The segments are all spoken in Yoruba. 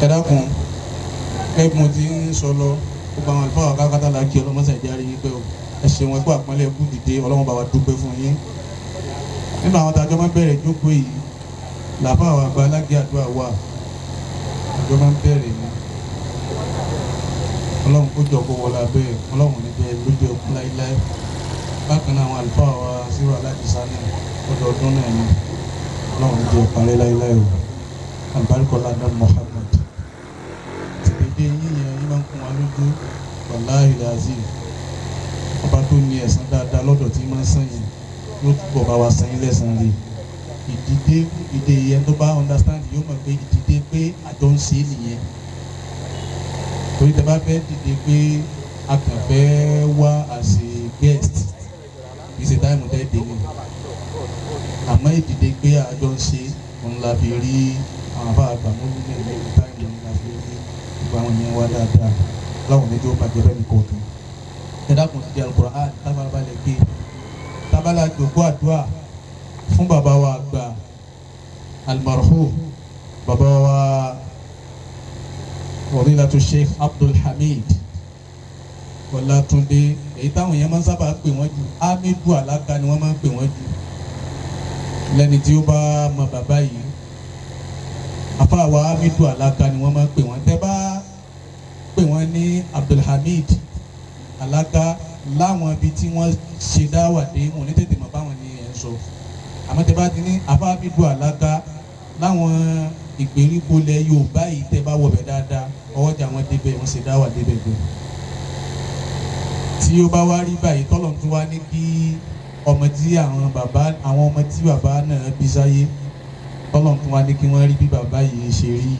Ẹ dákun, ẹ mo ti ń sọ lọ, gbogbo àwọn àlùfáà kákátá la kí ọlọmọsà ìjáre yín pé o. Ẹ ṣeun, ẹ kú àpọ́nlé, ẹ kú dìde. Ọlọ́wọ́n bá wa dúpẹ́ fún yín. Nínú àwọn tàjọ́ máa ń bẹ̀rẹ̀ ìjókòó yìí làbá àwọn àgbà alágé àdúrà wà, àjọ máa ń bẹ̀rẹ̀ ni. Ọlọ́run kó jọ kó wọlé abẹ́, Ọlọ́run níjẹ́ lójú ẹkún láéláé. Bákan náà, àwọn àlùfáà wa zero aládìsá náà, ọdọọdún náà ni. Ọlọ́run níjẹ́ parẹ́ láéláé o. Àlùbáríkọ́lá náà Muhammad ti dédé yíyan yín máa ń kún wa lójú. Wàláhì làzim, ọba tó ní ẹ̀san dáadáa lọ́dọ̀ tí máa ń sàn yìí yóò túbọ̀ bá wa san yín lẹ́san rí. Ìdìde ìdè yẹn, tó bá understand yóò mọ̀ pé ìdìde pé àjọ ń ṣe é nìyẹn, torí tẹ bá fẹ́ dìde pé a kàn fẹ́ wá as a guest, kì í ṣe time tẹ́ dé ni. Àmọ́ ìdìde pé àjọ ń ṣe òun la fi rí àwọn àbá àgbà mọ́lúmọ́ ní time la fi rí gbogbo àwọn yẹn wá dáadáa láwọn oníjó bàjẹ́ bẹ́ẹ̀ ní kọ̀ọ̀kan. Ẹ dákun, ti di Al-Qur'an tábàlà gbé tábàlà jòkó àdúrà fún bàbá wa àgbà almarhum, bàbá wa Fadilatu Sheikh Abdul Hamid Ọlátúndé, èyí táwọn yẹn máa ń sábà pè wọ́n jù, Hamidu Alaka ni wọ́n máa ń pè wọ́n jù. Lẹ́ni tí ó bá mọ bàbá yìí, afáwa Hamidu Alaka ni wọ́n máa ń pè wọ́n. Tẹ́ bá pè wọ́n ní Abdulhamid Alaka láwọn ibi tí wọ́n ṣe dáwà dé, wọn ò ní tètè mọ̀ báwọn ni ẹ̀ ń sọ. Àmọ́ tẹ́ bá ti ní afá Hamidu Alaka láwọn ìgbèríko lẹ Yorùbá yìí, tẹ́ bá wọbẹ̀ dáadáa, ọwọ́jà wọn débẹ̀, wọ́n ṣe dáwà débẹ̀ gbé. Tí ó bá wá rí báyìí, tọ́lọ̀ tún wá ní kí ọmọ tí àwọn bàbá, àwọn ọmọ tí bàbá náà bí sáyé, tọ́lọ̀ tún wá ní kí wọ́n rí bí bàbá yìí ṣe rí,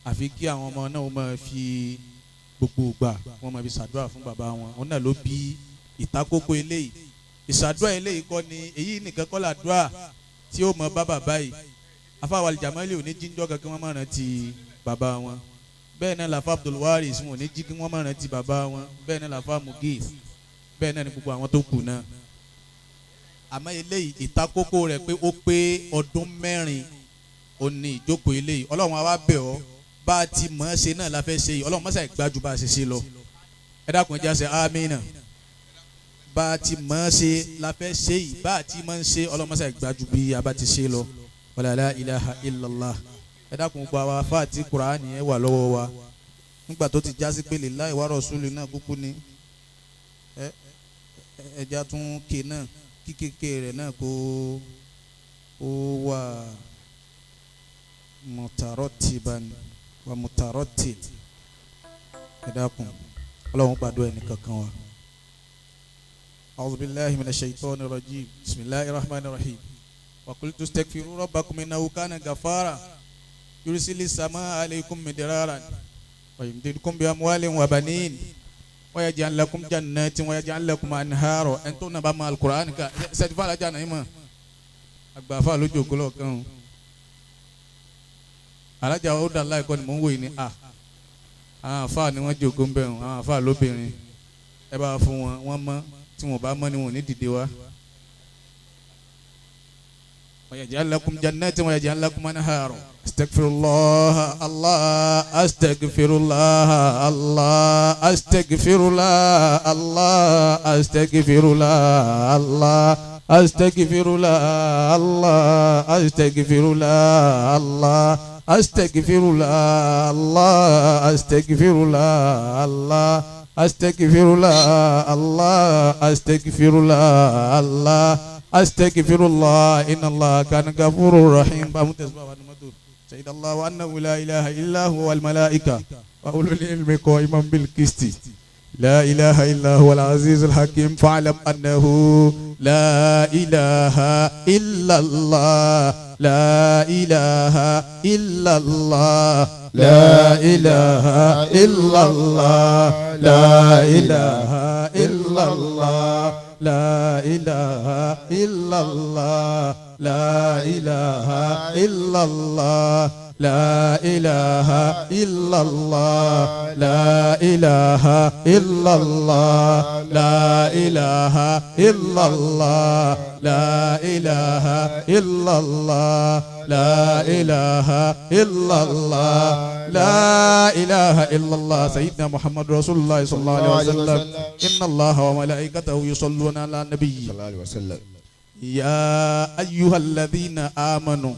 àfi kí àwọn ọmọ náà máa fi gbogbo ìgbà wọ́n máa fi ṣàdúrà fún bàbá wọn. Òun náà ló bí ìtakókó eléyìí. Ìṣàdúrà eléyìí kọ́ ni èyí nìkan kọ́ làdúrà tí ó mọ bá bàbá yìí. Afáwa Alijamali ò ní jíjọ́ kankan wọ́n máa rántí bàbá wọn. Bẹ́ẹ̀ náà làfa Abdulwaris wọn ò ní jí kí wọ́n máa rántí bàbá wọn. Bẹ́ẹ̀ náà làfa Mugis, bẹ́ẹ̀ náà ni gbogbo àwọn tó kù náà. Àmọ́ eléyìí, ìtakókó rẹ̀ pé ó pé ọdún 4 ó ní ìjókòó eléyìí. Ọlọ́run àwa bẹ̀ ọ́, bá a ti mọ̀ ọ́ ṣe náà la fẹ́ ṣe yìí. Ọlọ́run mọ́sá ìgbájú bá a ṣe ṣe lọ. Ẹ dákun, ẹ já ṣe amínà. Bá a ti mọ̀ ọ́ ṣe la fẹ́ ṣe yìí, bá a ti mọ̀ ń ṣe, Ọlọ́run mọ́sá ìgbájú bí a bá ti ṣe lọ. Wala la ilaha illallah. Ẹ dákun, gba wa fa àti Kùránì ẹ wà lọ́wọ́ wa nígbà tó ti jásí pé lillahi wa rasuli náà kúkú ni. Ẹ ẹja tún ké náà, kíkékè rẹ̀ náà kó ó wà mutarattiban wa mutarattil. Ẹ dákun, Ọlọ́run gbàdúrà ẹnì kankan wa. أعوذ بالله من الشيطان الرجيم. بسم الله الرحمن الرحيم. وقلت استغفروا ربكم إنه كان غفارا يرسل السماء عليكم مدرارا ويمددكم بأموال وبنين ويجعل لكم جنات ويجعل لكم أنهارا. أنتم نبأ القرآن سيدفع جانا إما àgbàfà lójú òkú lọ́ọ̀kan o. Alájà ó dà láìkọ́ ni mò ń wò yìí ni. À, àwọn àfáà ni wọ́n jókòó ń bẹ̀rù, àwọn àfáà lóbìnrin, ẹ bá fún wọn, wọ́n mọ́. Tí wọn bá mọ́ ni wọn ò ní dìde wá. ويجعل لكم جنات ويجعل لكم أنهارا. استغفر الله الله، استغفر الله الله، استغفر الله الله، استغفر الله الله، استغفر الله الله، استغفر الله الله، استغفر الله الله، استغفر الله الله، استغفر الله الله، استغفر الله الله، استغفر الله، إن الله كان غفور رحيم. شهد الله أنه لا إله إلا هو والملائكة وأولو العلم قائما بالقسط، لا إله إلا هو العزيز الحكيم. فاعلم أنه لا إله إلا الله، لا إله إلا الله، لا إله إلا الله، لا إله إلا الله، لا إله إلا الله، لا إله إلا الله، لا إله إلا الله، لا إله إلا الله. لا إله إلا الله لا إله إلا الله لا إله إلا الله لا إله إلا الله سيدنا محمد رسول الله صلى الله عليه وسلم إن الله وملائكته يصلون على النبي صلى الله عليه وسلم. يا أيها الذين آمنوا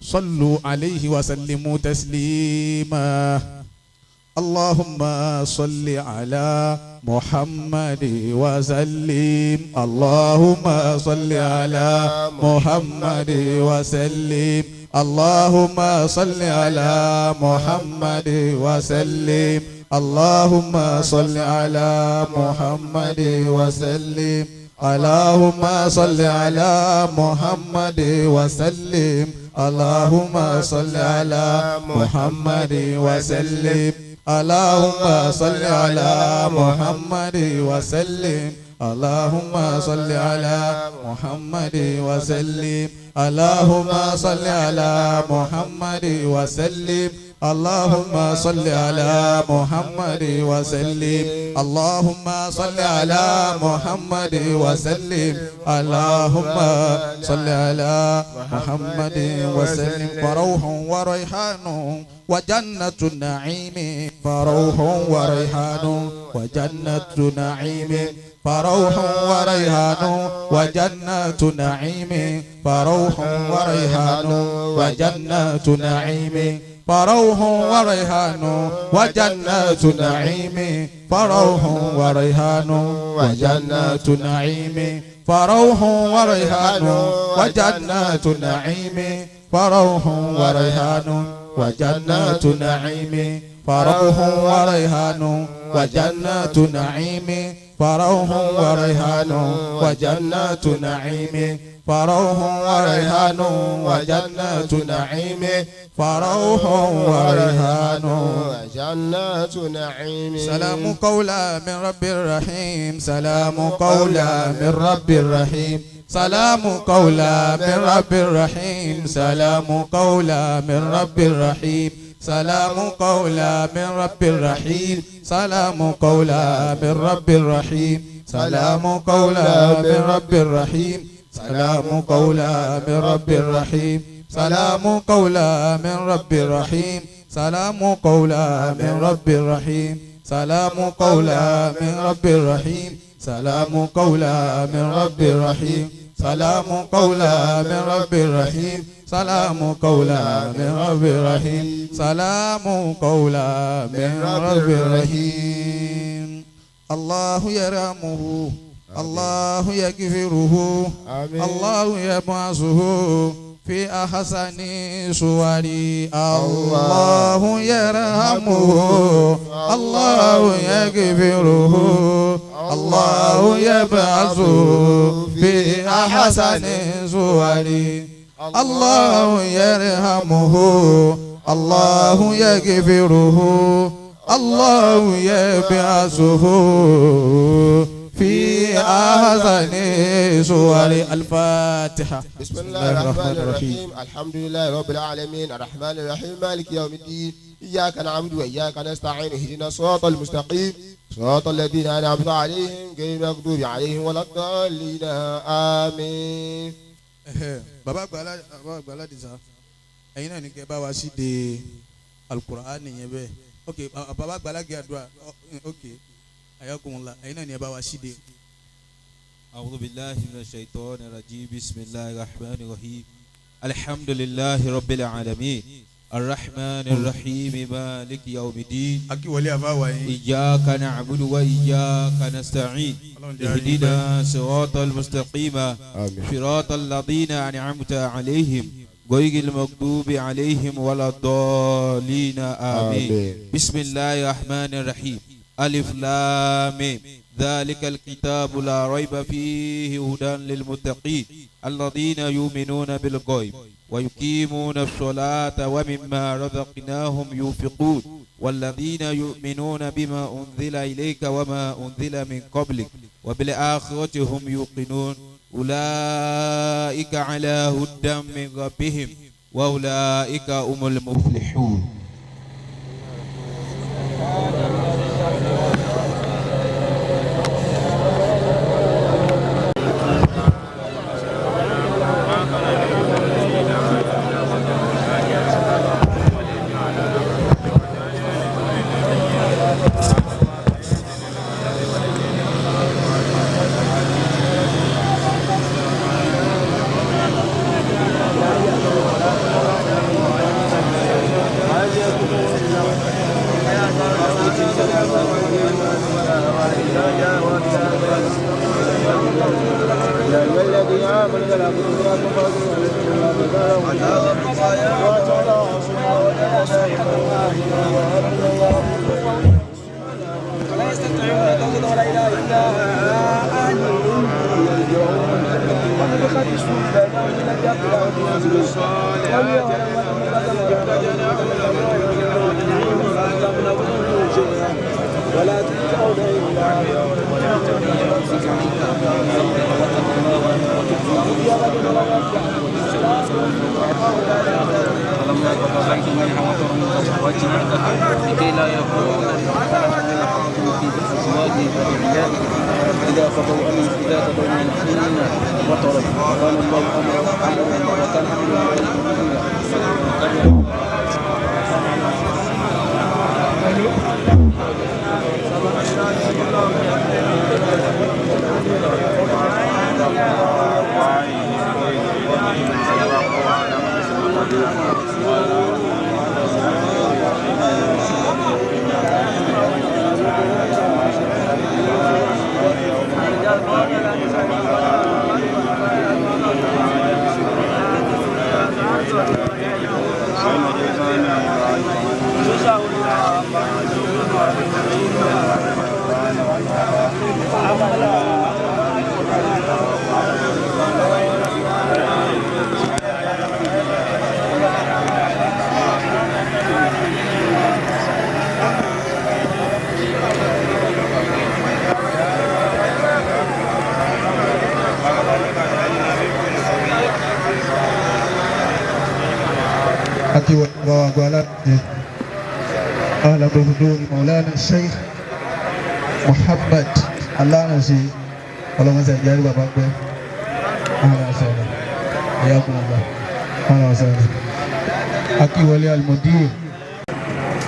صلوا عليه وسلموا تسليما اللهم صل على محمد وسلم اللهم صل على محمد وسلم اللهم صل على محمد وسلم اللهم صل على محمد وسلم اللهم صل على محمد وسلم اللهم صل على محمد وسلم اللهم صل على محمد وسلم اللهم صل على محمد وسلم اللهم صل على محمد وسلم اللهم صل على محمد وسلم اللهم صل على محمد وسلم اللهم صل على محمد وسلم فروح وريحان وجنة النعيم فروح وريحان وجنة نعيم فروح وريحان وجنة نعيم فروح وريحان وجنة نعيم فروح وريحان وجنة نعيم فروح وريحان وجنة نعيم فروح وريحان وجنة نعيم فروح وريحان وجنة نعيم فروح وريحان وجنة نعيم فروح وريحان وجنة نعيم فروح وريحان وجنة نعيم فروح وريحان وجنة نعيم. سلام قولا من رب رحيم سلام قولا من رب رحيم سلام قولا من رب رحيم سلام قولا من رب رحيم سلام قولا من رب رحيم سلام قولا من رب رحيم سلام قولا من رب رحيم سلام قولا من رب رحيم سلام قولا من رب رحيم سلام قولا من رب رحيم سلام قولا من رب رحيم سلام قولا من رب رحيم سلام قولا من رب رحيم سلام قولا من رب رحيم سلام قولا من رب رحيم. الله يرحمه الله يغفره الله يبعثه في أحسن صوره الله يرحمه الله يغفره الله يبعثه في أحسن صوره الله يرحمه الله يغفره الله يبعثه في أحسن صور. الفاتحة. بسم الله الرحمن الرحيم. الحمد لله رب العالمين الرحمن الرحيم مالك يوم الدين إياك نعبد وإياك نستعين اهدنا الصراط المستقيم صراط الذين أنعمت عليهم غير المغضوب عليهم ولا الضالين آمين. Bàbá àgbàlá dìsa ẹ̀yin náà ní kẹ́ bá wa sí de Al-Qur'an yẹn bẹ́ẹ̀. Ok, bàbá àgbàlá gé àdúrà. Ok, ayakunla ẹ̀yin náà ní ẹ bá wa sí de. أعوذ بالله من الشيطان الرجيم. بسم الله الرحمن الرحيم. الحمد لله رب العالمين الرحمن الرحيم مالك يوم الدين akíwọlé àbáwá yín. إياك نعبد وإياك نستعين اهدنا صراط المستقيم صراط الذين أنعمت عليهم غير المغضوب عليهم ولا الضالين آمين. بسم الله الرحمن الرحيم. ألف لام ميم ذلك الكتاب لا ريب فيه هدى للمتقين الذين يؤمنون بالغيب ويقيمون الصلاة ومما رزقناهم ينفقون والذين يؤمنون بما أنزل إليك وما أنزل من قبلك وبالآخرة هم يوقنون أولئك على هدى من ربهم وأولئك هم المفلحون. ولا يستطيعون توصيل ولا إلى أهلهم يرجعون ونفخ في الصور ولا تدعون فلما قضى زيد منها وطرا زوجناكها لكي لا يكون في أزواجه وأعيائه إذا قضوا منهن وطرا وكان الله أمرا وكان أمر Àti wà àgbà aláàbẹ̀ alábẹ̀rẹ̀ Maulana Sheikh Muhammad Alárànṣe ọlọ́mọṣẹ́ ìjárí bàbá pẹ́ aláṣẹ́rẹ̀ ẹ̀yàkùnrin aláṣẹ́rẹ̀ akíwọlé alimodir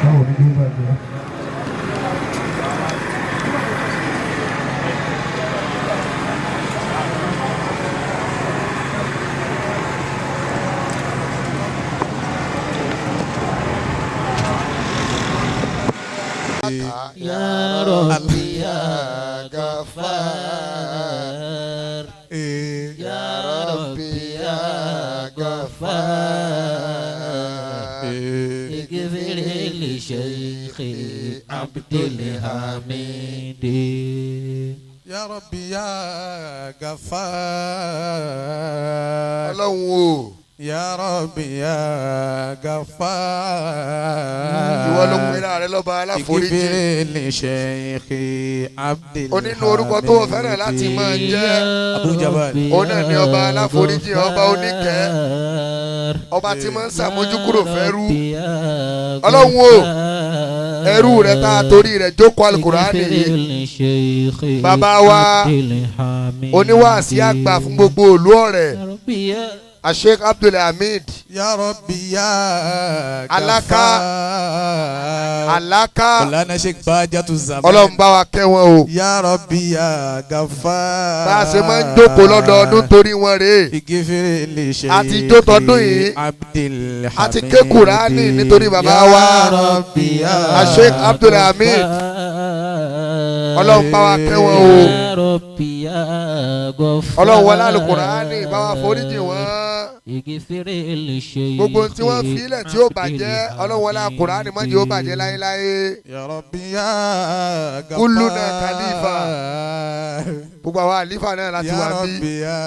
báwo ni bí bàjẹ́. يا ربي يا غفار يا ربي يا غفار اغفر لشيخي عبد الحميد يا ربي يا غفار Ọlọ́run o. يا ربي يا غفار Ìwọ ló pera rẹ lọ́ba aláforíjì. اغفر لشيخي عبد Ó nínú orúkọ tó o fẹ́ràn láti máa jẹ́. Abu Jabal. Òun náà ni ọba aláforíjì, ọba oníkẹ́, ọba tí máa ń ṣàmójúkúrò fẹ́rú. Ọlọ́run o, ẹrú rẹ tá a torí rẹ̀ jókòó Alukurani yìí. Bàbá wa oníwàásí àgbà fún gbogbo ìlú Ọ̀rẹ́, Sheikh Abdulhamid. يا ربي يا Alaka. غفار Alaka. Maulana Sheikh Bajatu Zaman. Ọlọ́run bá wa kẹ́ wọn o. يا ربي يا غفار Bá a ṣe máa ń jókòó lọ́dọọdún torí wọn rèé. اغفر لشيخي Àti jó tọdún yìí. عبد الحميد A ti ké Kùránì nítorí bàbá wa. يا ربي يا Sheikh Abdulhamid. Ọlọ́run bá wa kẹ́ wọn o. يا ربي يا غفار Ọlọ́run wọlé Àlùkùránì bá wa foríjì wọn. اغفر لشيخي Gbogbo tí wọ́n fi ilẹ̀ tí ó bàjẹ́ Ọlọ́run wọlé Àlùkùránì má jẹ́ ó bàjẹ́ láéláé. يا ربي يا غفار Kulluna khalifa. Gbogbo àwọn àlífà náà láti يا wà bí. ربي يا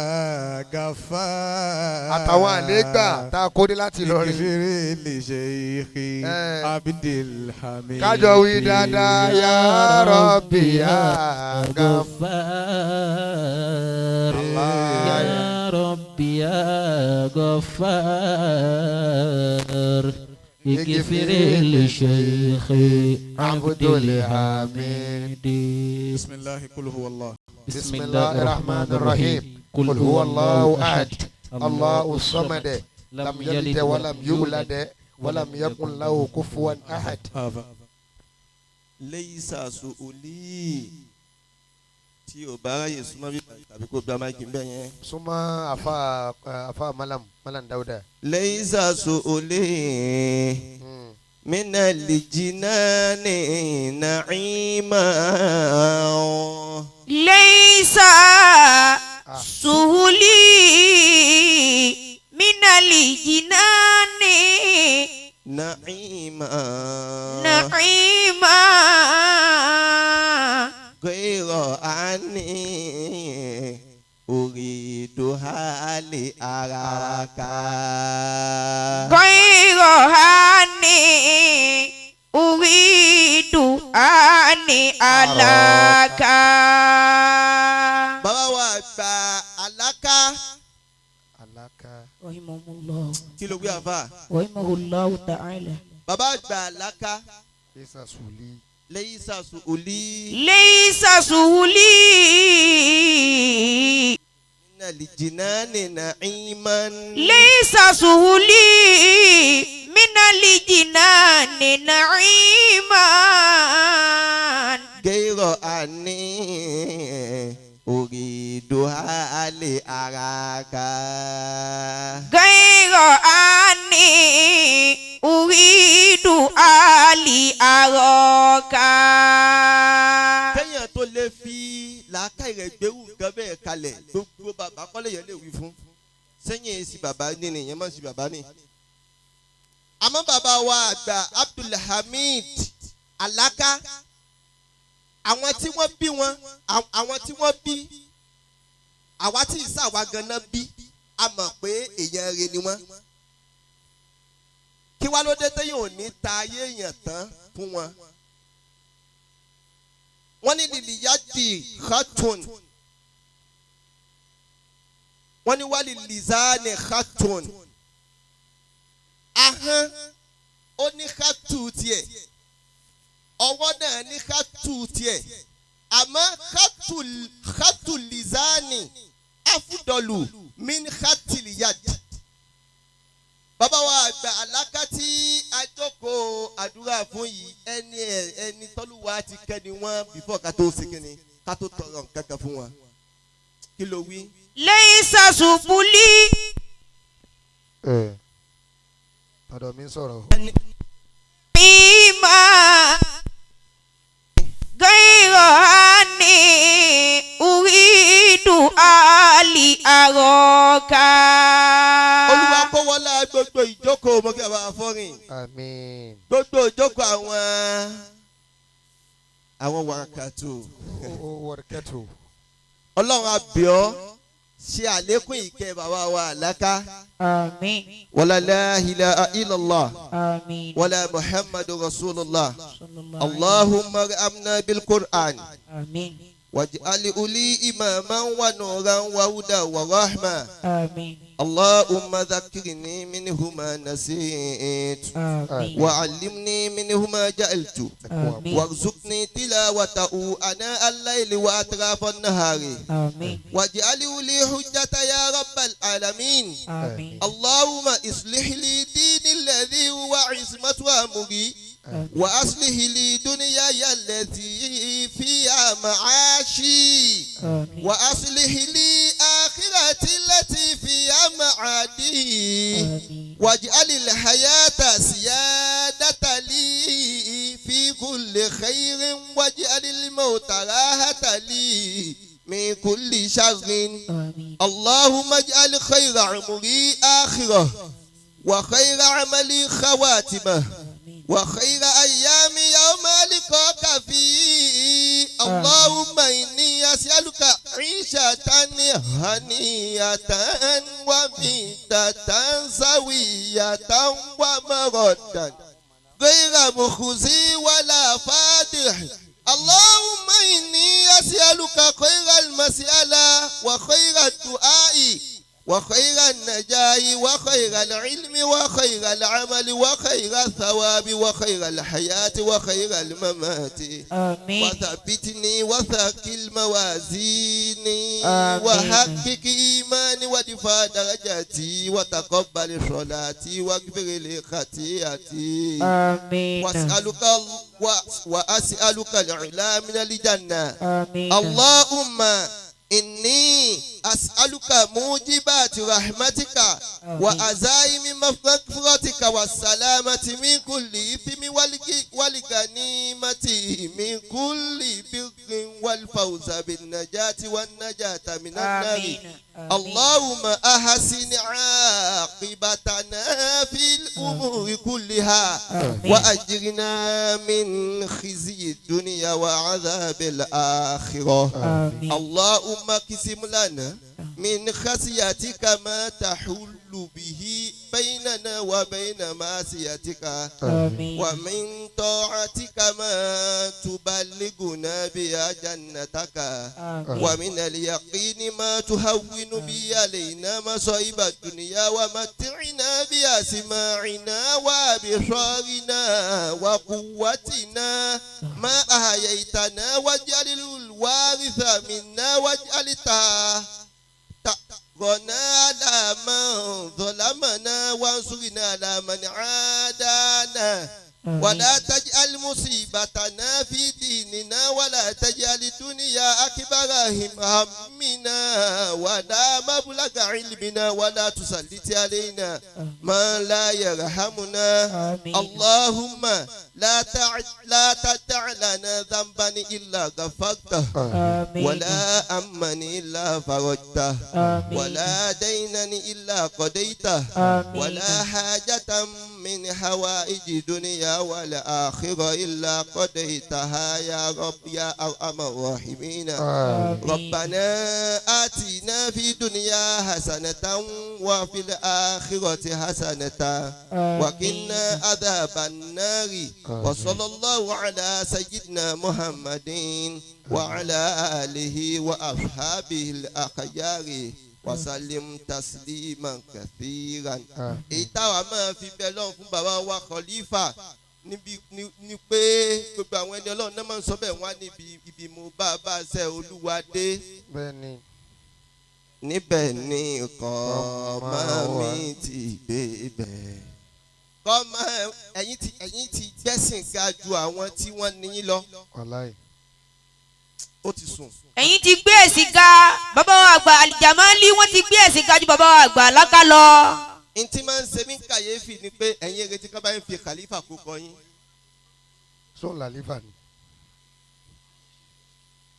غفار Àtàwọn àlégbà tá a kó dé láti Ìlọrin. اغفر لشيخي Eh. عبد الحميد Kájọ wí dáadáa ya Rabbi ya Ghaffar. غفار Allah. يا ربي يا غفار اغفر لشيخي عبد الحميد بسم الله قل هو الله بسم الله الرحمن الرحيم قل هو الله أحد الله الصمد لم يلد ولم يولد ولم يكن له كفوا أحد. هذا Leisa suuli tí o bá ráyè súnmọ́ bí tàbí kó gba máìkì ń bẹ̀ yẹn. Súnmọ́ àfa àfa malam malam Dawuda. Leisa suuli mina lijinani naima. ليس سهولي نعيما نعيما غير أني أريدها لأراك غير أني أريد أني أراك. Bàbá wa àgbà Aláká. Aláká. Rahimahullah. Kí ló gbé àfà? Rahimahullah ta'ala. Bàbá àgbà Aláká. Lẹ́sà sùlí. Lẹ́yìísà sùúlì. Lẹ́yìísà sùúlì. Minal jinani na'iman. Lẹ́yìísà sùúlì. Minal jinani na'iman. Gẹ́rọ̀ àní uriduha li araka. Gẹ́rọ̀ àní uriduha li araka. Kéèyàn tó lè fi làákàyè rẹ̀ gbérù nǹkan bẹ́ẹ̀ kalẹ̀ gbogbo bàbá kọ́lé yẹn lè wí fún. Sẹ́yìn èsì bàbá ní ni ìyẹn má sí bàbá ní. Àmọ́ bàbá wa àgbà Abdulhamid Alaka, àwọn tí wọ́n bí wọn, àwọn tí wọ́n bí, àwa tí ìsàwá ganan bí, a mọ̀ pé èèyàn rere ni wọ́n. Kí wá ló dé téèyàn ò ní ta ayé èèyàn tán fún wọn? Wọ́n ní lìlìyàdì khatun, wọ́n ní wálì lìzáni khatun. Ahọ́n ó ní khatu tiẹ̀, ọwọ́ náà ní khatu tiẹ̀, àmọ́ khatu lìzáni afudọ̀lù min khatiliyad. Bàbá wa àgbà Aláká tí àjókòó àdúrà fún yìí, ẹni ẹni tọ́lúwa ti kẹ́ni wọ́n bífọ̀ ká tó ṣe kínni ká tó tọrọ nǹkan kan fún wọn. Kí ló wí? Lẹ́yìísà sùbúlì. Ọ̀dọ̀ mi ń sọ̀rọ̀. Bímọ gẹ́rọ̀ àní uridu àlì àrọ̀kà. Olúwa kó wọlé gbogbo ìjókòó mo kí a bá fọ́rìn. Àmín. Gbogbo ìjókòó àwọn wàkàtò. Ó wọ̀rẹ̀kẹ́tò. Ọlọ́run á bẹ̀ ọ́ ṣe àlékún ìkẹ́ bàbá wa Aláká. Àmín. Wala la ilaha illallah. Àmín. Wala Muhammadu Rasulullah. Allahumma arhamna bil Qur'an. Àmín. Waj'alhu li imaman wa nuran wa hudan wa rahma. Àmín. Allahumma dhakkirni minhu ma nasit. Àmín. وعلمني منه ما جهلت. آمين. وارزقني تلاوته آناء الليل وأطراف النهار. آمين. واجعله لي حجة يا رب العالمين. آمين. اللهم اصلح لي ديني الذي هو عصمة أمري، وأصلح لي دنياي التي فيها معاشي، آمين. وأصلح لي آخرتي التي فيها معادي، آمين. واجعل الحياة سيادة لي في كل خير، واجعل الموت راحة لي من كل شر. آمين. اللهم اجعل خير عمري آخرة، وخير عملي خواتمة، وخير أيامي يوم لقاك فيه. اللهم إني أسألك عيشة هنية وميتة سوية ومردا غير مخزي ولا فادح. اللهم إني أسألك خير المسألة وخير الدعاء وخير النجاة وخير العلم وخير العمل وخير الثواب وخير الحياة وخير الممات. آمين. وثبتني وثقل موازيني. آمين. وحقق إيماني ودفع درجاتي وتقبل صلاتي واغفر لي خطيئتي. آمين. وأسألك العلا من الجنة. آمين. اللهم إني أسألك موجبات رحمتك وعزائم مغفرتك والسلامة من كل إثم والغنيمة من كل بر والفوز بالنجاة والنجاة من النار. آمين. اللهم أحسن عاقبتنا في الأمور كلها. فيها وأجرنا من خزي الدنيا وعذاب الآخرة. آمين. اللهم اقسم لنا من خشيتك ما تحول به بيننا وبين معصيتك. آمين. ومن طاعتك ما تبلغنا بها جنتك. آمين. ومن اليقين ما تهون به علينا مصائب الدنيا ومتعنا بأسماعنا وأبصارنا وقوتنا ما أحييتنا واجعل الوارث منا واجعل ثأرنا على من ظلمنا وانصرنا على من عادانا. ولا تجعل مصيبتنا في ديننا ولا تجعل الدنيا أكبر همنا ولا مبلغ علمنا ولا تسلط علينا من لا يرحمنا. آمين. اللهم لا تدع لنا ذنبا إلا غفرته. آمين. ولا أما إلا فرجته. آمين. ولا دينا إلا قضيته. آمين. ولا حاجة من حوائج الدنيا والآخرة إلا قضيتها يا رب يا أرحم الراحمين. آمين. ربنا آتنا في الدنيا حسنة وفي الآخرة حسنة وقنا عذاب النار. وصلى الله على سيدنا محمد وعلى آله وأصحابه الأخيار وسلم تسليما كثيرا. Èyí táwa máa fi bẹ lọ́run fún bàbá wa Khalifa níbi ní pé gbogbo àwọn ẹni Ọlọ́run náà máa ń sọ bẹ́ẹ̀ wá níbi ibi mo bá bá ṣe Olúwa dé. Bẹ́ẹ̀ni. Níbẹ̀ ni kọ́ máa mi ti gbé bẹ̀. Kọ́ máa ẹ̀yin ti gbẹ́sìn ga ju àwọn tí wọ́n ní yín lọ. Wàláì. Ó ti sùn. Ẹ̀yin ti gbé ẹ̀sìn ga bàbá wa àgbà Àlìjàmálì, wọ́n ti gbé ẹ̀sìn ga ju bàbá wa àgbà Láká lọ. N tí máa ń ṣe mí kàyéfì ni pé ẹ̀yin retí ká bá ń fi Khalifa kó kọ yín. Sóun làlífà ni.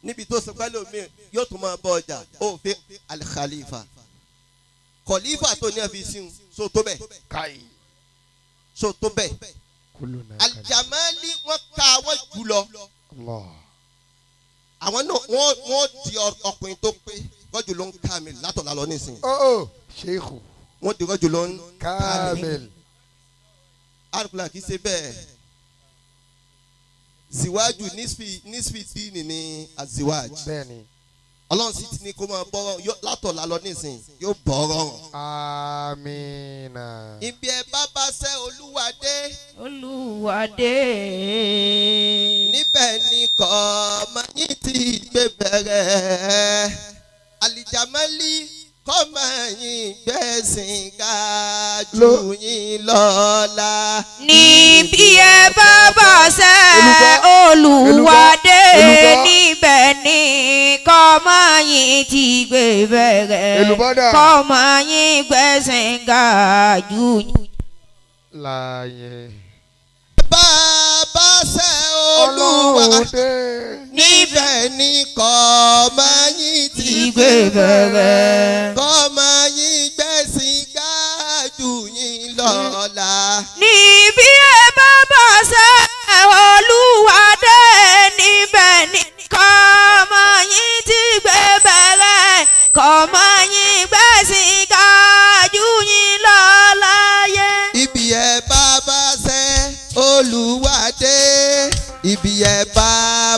Níbi tó sọ pé lómi yóò tún máa bọ ọjà ó fi Al-Khalifa. Khalifa tó ní ẹ̀fi sí un so tó bẹ̀. Káyì. So tó bẹ̀. Kúlù náà kàlí. Àlìjàmálì wọ́n ka wọ́n jù lọ. Allah. Àwọn náà wọ́n di ọkùnrin tó pé rọ́jò ló ń ká mi látọ̀lá lọ nísìnyí. Ó Sheikhu. Wọ́n di rọ́jò ló ń ká mi. Kamil. Alukula kì í ṣe bẹ́ẹ̀. Ziwájú nísfi díìnì ni aziwájú. Bẹ́ẹ̀ni. Ọlọ́run sì ti ní kó máa bọ́rọ̀ látọ̀lá lọ nísìnyí yóò bọ́rọ̀. Amina. Ibi ẹ bá bá ṣẹ́ Olúwa dé. Olúwa dé. Níbẹ̀ ni kọ́ máa yín ti gbé bẹ̀rẹ̀. Àlìjàmálì kọ́ máa yín gbẹ̀sìn ga jù yín lọ́la. Níbi ẹ bá bá ṣẹ́ Olúwa dé. Níbẹ̀ ni kọ́ máa yín ti gbé bẹ̀rẹ̀. Èlùbọ́ dà. Kọ́ máa yín gbẹ̀sìn ga jù yín. Láàyè. Bàbá ṣẹ́ Olúwa Ọlọ́run dé. níbẹ̀ ni kọ́ máa yín ti Gbé bẹ̀rẹ̀. kọ́ máa yín gbẹ̀sìn ga jù yín lọ́la. Níbi ẹ bá bá ṣẹ́ Olúwa dé. Níbẹ̀ ni kọ́ máa yín ti gbé bẹ̀rẹ̀. Kọ́ máa yín gbẹ̀sìn ga jù yín lọ láyé. Ibi ẹ bá bá ṣẹ́ Olúwa dé. Ibi ẹ bá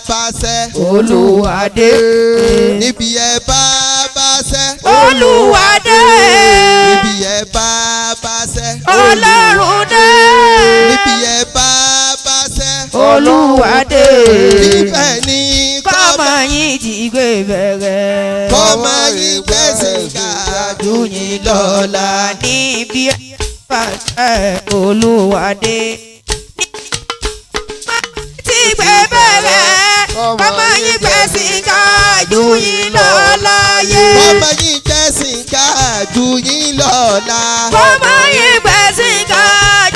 bá ṣẹ́ Olúwa dé. Níbi ẹ bá bá ṣẹ́ Olúwa dé. Níbi ẹ bá bá ṣẹ́ Ọlọ́run dé. Níbi ẹ bá bá ṣẹ́ Olúwa dé. Níbẹ̀ ni Kọ́ máa yín ti gbé bẹ̀rẹ̀. kọ́ máa yín gbẹ̀sìn ga jù yín lọ́la. Níbi ẹ bá ṣẹ́ Olúwa dé. Ti gbé bẹ̀rẹ̀. Kọ́ máa yín gbẹ̀sìn ga jù yín lọ láyé. Kọ́ máa yín gbẹ̀sìn ga jù yín lọ́la. Kọ́ máa yín gbẹ̀sìn ga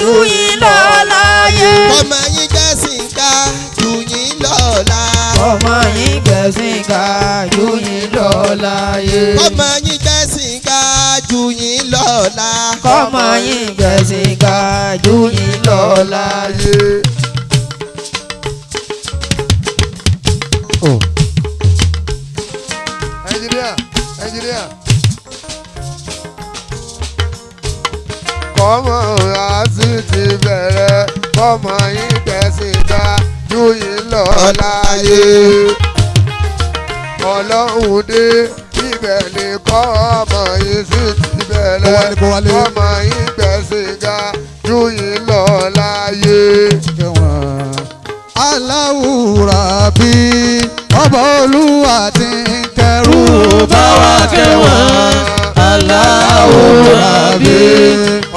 jù yín lọ láyé. Kọ́ máa yín gbẹ̀sìn ga jù yín lọ́la. Kọ́ máa yín gbẹ̀sìn ga jù yín lọ láyé. Kọ́ máa yín gbẹ̀sìn ga jù yín lọ́la. Kọ́ máa yín gbẹ̀sìn ga jù yín lọ láyé. Ẹnjìníà ẹnjìníà. Kọ́mọ àti ti bẹ̀rẹ̀ kọ́mọ yín tẹ̀sí gbà ju yín lọ láyé. Ọlọ́run dé ibẹ̀ ni kọ́mọ yín sì ti bẹ̀rẹ̀ kọ́mọ yín tẹ̀sí gbà ju yín lọ láyé. Aláwùrà bí ọba olúwa ti ń kẹrù bá wa kẹwọn. Aláwùrà bí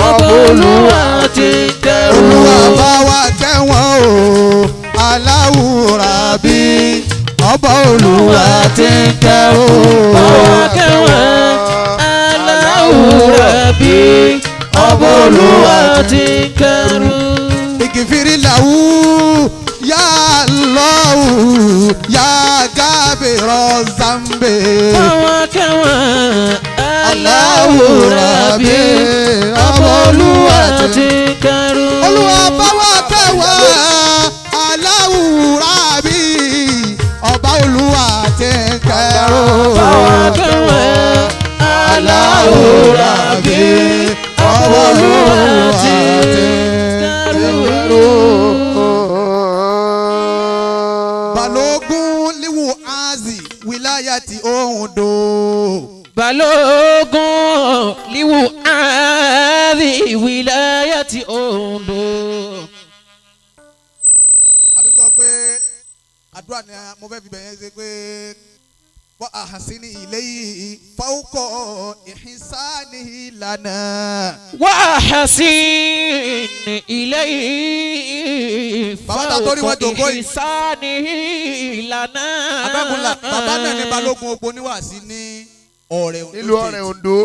ọba olúwa ti ń kẹrù. Olúwa bá wa kẹwọn o. Aláwùrà bí ọba olúwa ti ń kẹrù. Bá wa kẹwọn. Aláwùrà bí ọba olúwa ti ń kẹrù. Ìkìfìrí làwù yá lọ́wù yá gábìrọ̀ zambe. Báwa kẹwọn aláwùrà bí ọba olúwa ti ń kẹrù. Olúwa báwa kẹwọn aláwùrà bí ọba olúwa ti ń kẹrù. Báwa kẹwọn aláwùrà bí ọba olúwa ti ń kẹrù. Balógun liwu azi wilayati Ondo. Balógun liwu azi wilayati Ondo. Àbí kọ́ pé àdúrà ni mo fẹ́ fi bẹ̀yẹn ṣe pé wọ́n àhàsínì ilé yìí fáwọ́kọ̀ ìhìnsáni ìlànà. وأحسن إليه Bàbá ta torí wọn jòkó yìí. إحسانه لنا. Abẹ́gunlá bàbá náà ní Balógun ogbó níwàásí ní ọ̀rẹ́ Ondo Nílùú ọ̀rẹ́ Ondo.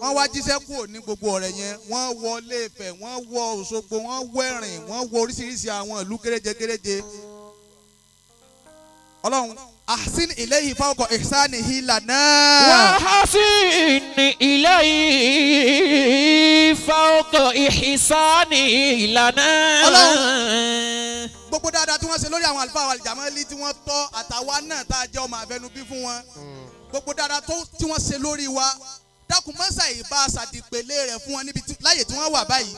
Wọ́n wá jíṣẹ́ kúrò ní gbogbo ọ̀rẹ́ yẹn wọ́n wọ Ilé-Ifẹ̀ wọ́n wọ Òṣogbo wọ́n wọ Ẹ̀rìn wọ́n wọ oríṣiríṣi àwọn ìlú kéréje kéréje. Ọlọ́run ahsin ilayhi fawqa ihsanihi lana. وأحسن إليه فوق إحسانه لنا. Gbogbo dáadáa tí wọ́n ṣe lórí àwọn àlùfáà àlìjàmọ́lì tí wọ́n tọ́ àtàwa náà tá a jẹ́ ọmọ àfẹnubí fún wọn. Gbogbo dáadáa tí wọ́n ṣe lórí wa dákun mọ́sà ìbá aṣàdìpẹ̀lẹ̀ rẹ̀ fún wọn níbi láyè tí wọ́n wà báyìí.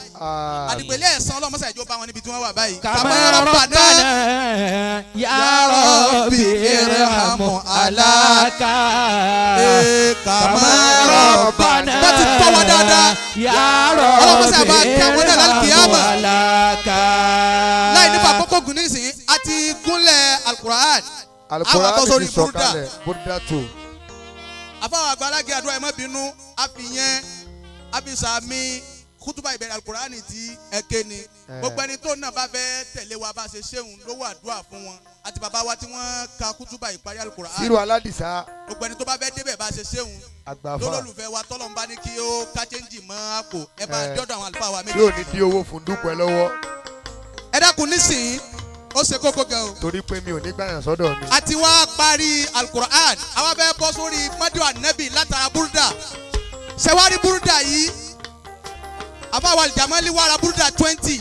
Àdìpẹ̀lẹ̀ ẹ̀san Ọlọ́run mọ́sà ìjọba wọn níbi tí wọ́n wà báyìí. Kama rabbana ya Rabbi irhamu alaka. Kama rabbana bá ti tọ́ wa dáadáa. ya Ọlọ́run mọ́sà Rabbi bá kí àwọn náà lálùkìyámà. irhamu alaka. Láì nípa àkókò gùn nísìnyí a ti gúnlẹ̀ alukur'an. Alukur'an sórí ti sọ̀kalẹ̀ búrúdà tó. Afáwọn àgbàlagbé àdúrà ẹ má bínú àfihàn àfisàmì kútùbà ìbẹ̀rẹ̀ alukur'ani ti ẹ̀kẹ́ ni. Gbogbo ẹni tó náà bá fẹ́ tẹ̀lé wa bá ṣe ṣéun lówó àdúrà fún wọn àti bàbá wa tí wọ́n ka kútùbà ìparí alukur'ani. Sírù aládìsá. Gbogbo ẹni tó bá fẹ́ débẹ̀ bá ṣe ṣéun Àgbàfà. lólólùfẹ́ wa tọ́lọ́ ń bá ní kí ó ká chẹ́ńjì mọ́ àpò ẹ bá dọ́dọ̀ àwọn àlùfáà wa méjì. Yóò ní dí owó fún dúpẹ́ lọ́wọ́. Ẹ dákun nísìnyí ó ṣe kókó gan o. Torí pé mi ò ní gbàyàn sọ́dọ̀ mi. A ti wá parí alukur'an àwa fẹ́ bọ́ sórí mọ́dù ànábì látara búrúdà ṣẹ̀wárí búrúdà yìí àfàwọn àlìjàmọ́lì wàrà búrúdà 20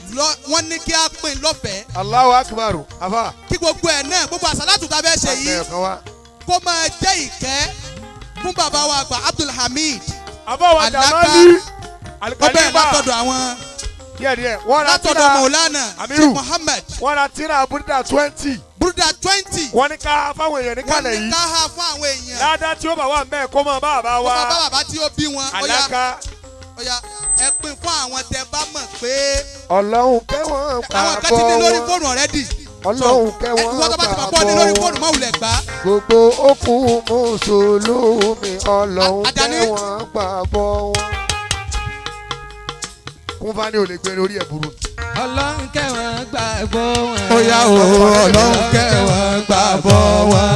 wọ́n ní kí á pín lọ́fẹ̀ẹ́. Allahu akbar afa. Kí gbogbo ẹ̀ náà gbogbo àsálàtù tá a fẹ́ ṣe yìí kó máa jẹ́ ìkẹ́ fún bàbá wa àgbà Abdulhamid. Àfàwọn àlìjàmọ́lì ọbẹ̀ látọ̀dọ̀ àwọn díẹ̀díẹ̀ wọ́n ra tíra látọ̀dọ̀ Maulana Amiru Muhammad wọ́n ra tíra búrúdà 20. Búrúdà 20. Wọ́n ní ká fáwọn èèyàn níkàlẹ̀ yìí. Wọ́n ní ká há fún àwọn èèyàn. Ládá tí ó bá wà mẹ́ẹ̀ kó máa bá bàbá wa. Kó máa bá bàbá tí ó bí wọn. Àlákà. Ọya ẹ pín fún àwọn tẹ bá mọ̀ pé. Ọlọ́run kẹ́wọ̀n pàbọ̀ àwọn kan ti ní lórí fóònù already. Ọlọ́run kẹ́wọ̀n pàbọ̀ wọn. Ìwọ́n tó bá ti mọ̀ pọ̀ ní lórí fóònù má wulẹ̀ gbá. Gbogbo okùn mùsùlùmí Ọlọ́run kẹ́wọ̀n pàbọ̀ wọn. Kúnfà ní ò lè gbé lórí ẹ̀ burú. Ọlọ́run kẹ́wọ̀n gbàgbọ́ wọn. Ó yá o Ọlọ́run kẹ́wọ̀n gbàgbọ́ wọn.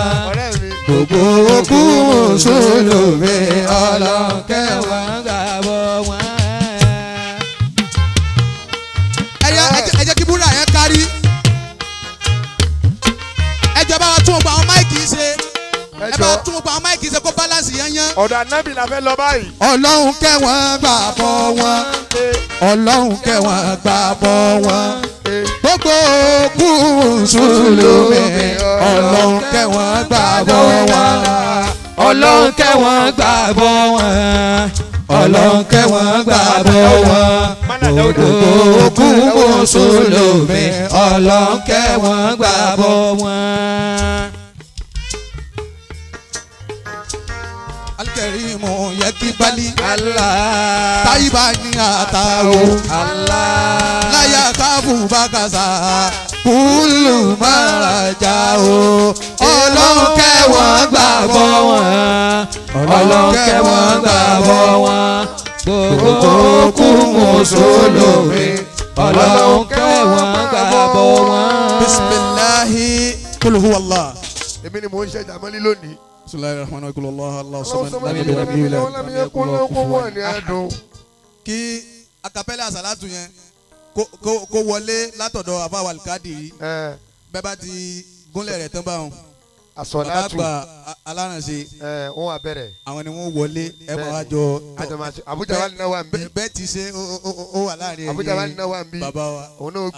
Gbogbo okú mùsùlùmí Ọlọ́run kẹ́wọ̀n gbàgbọ́ wọn. Ẹ jẹ́ kí búrúdà yẹn kárí. Ẹ jọ̀ọ́ bá wa tún gbogbo àwọn máìkì ṣe. Ẹ bá wa tún gbogbo àwọn máìkì ṣe kó balance yẹn yẹn. Ọ̀dọ̀ ànábì la fẹ́ lọ báyìí. Ọlọ́run kẹ́wọ̀n gbàgbọ́ wọn. Ọlọ́run kẹwọn gbà bọ́ wọn. Gbogbo òkú mùsùlùmí Ọlọ́run kẹwọn gbà bọ́ wọn. Ọlọ́run kẹwọn gbàgbọ́ wọn. Ọlọ́run kẹwọn gbàgbọ́ wọn. Gbogbo òkú mùsùlùmí Ọlọ́run kẹwọn gbàgbọ́ wọn. Alikẹ́rìmù yẹ kí bali. Allah. Táyìbá ní àtàwọ̀. Allah. Láyà káfù bákàsà. Kúlù marajà o. Ọlọ́run kẹwọn gbàgbọ́ wọn. Ọlọ́run kẹwọn gbàgbọ́ wọn. Gbogbo òkú mùsùlùmí Ọlọ́run kẹwọn gbàgbọ́ wọn. Bisimilahi kul huwa Allah. Èmi ni mò ń ṣe jàmọ́lí lónìí. Bisimilahi rahman rahim kul Allah Allah Ọlọ́run samad sọmọ lam ní yalid walam yulad. ìlú lam yakun lahu kufuwan ahad. Kí akapẹ́lẹ́ àsálàtù yẹn kó wọlé látọ̀dọ̀ àbáwá alikadiri bẹ́ẹ̀ bá ti gúnlẹ̀ rẹ̀ tán báwọn. Bàbá Àsọ̀látù àgbà alárànṣe wọ́n wà bẹ̀rẹ̀. àwọn ni wọ́n wọlé ẹ máa wá jọ Àjọ máa ṣe Abuja wà nínú wa ń bí. bẹ́ẹ̀ ti ṣe ó wà láàrin Abuja wà nínú wa ń bí. bàbá wa. Òun náà